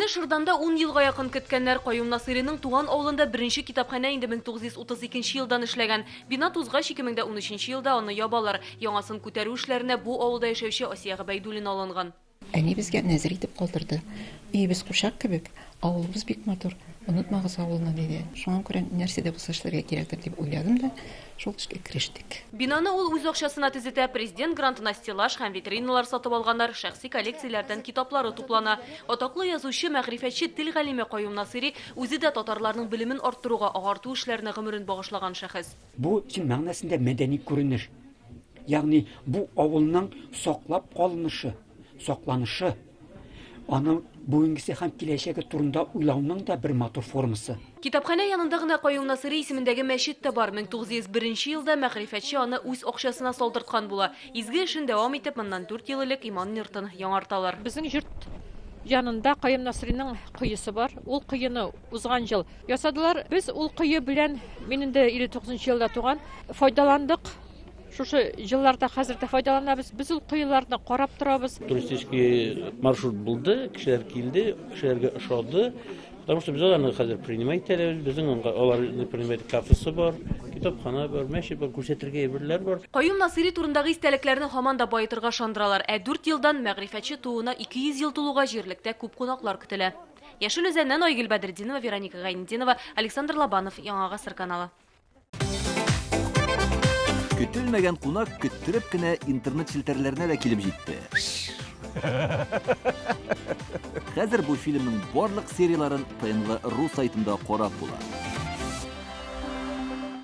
Китапханәне Шырданда ун елга якын көткәннәр. Каюм Насыйриның туган авылында беренче китапханә инде 1932 елдан эшләгән. Бина тузгач, 2013 елда аны ябалар. Яңасын күтәрү эшләренә бу авылда яшәүче Асия Гобәйдуллина алынган. Әни безгә нәзер итеп калдырды. Өебез курчак кебек, авылыбыз бик матур, онытмагыз авылны, диде. Шуңа күрә нәрсә дә булса эшләргә кирәктер дип уйладым да, шул эшкә керештек. Бинаны ул үз акчасына төзетә. Президент грантына стеллаж һәм витриналар сатып алганнар, шәхси коллекцияләрдән китаплары туплана. Атаклы язучы, мәгърифәтче, тел галиме Каюм Насыйри үзе дә татарларның белемен арттыруга, агарту эшләренә гомерен багышлаган шәхес. Бу, чын мәгънәсендә мәдәни күренеш. Ягъни бу авылның саклап калынышы, сакланышы, аның бүгенгесе һәм киләчәге турында уйлауның да бер матур формасы. Китапханә янында гына Каюм Насыйри исемендәге мәчет тә бар. 1901 елда мәгърифәтче аны үз акчасына салдырткан була. Изге эшен дәвам итеп, моннан дүрт ел элек иман йортын яңарталар. Безнең йорт янында Каюм Насыйриның коесы бар. Ул коены узган ел Ясадылар. Без ул кое белән, мин инде 59 нчы елда туган, файдаландык. Шушы елларда хәзер дә файдаланабыз. Без ул коеларны карап торабыз. Туристический маршрут булды, кешеләр килде, кешеләргә ошады. Потому что без аларны хәзер принимать итәбез. Безнең аларны принимать кафесы бар, китапхана бар, мәчет бар, күрсәтергә әйберләр бар. Каюм Насыйри турындагы истәлекләрне һаман да баетырга ышандыралар. Ә дүрт елдан, мәгърифәтче тууына 200 ел тулуга җирлектә күп кунаклар көтелә. Яшел Үзәннән Айгөл Бәдретдинова, Вероника Гайнетдинова, Александр Лобанов, Яңа Гасыр каналы. Көтелмәгән кунак көттереп кенә интернет челтәрләренә дә килеп җитте. Хәзер бу фильмның барлык серияләрен ТНВ.ру сайтында карап була.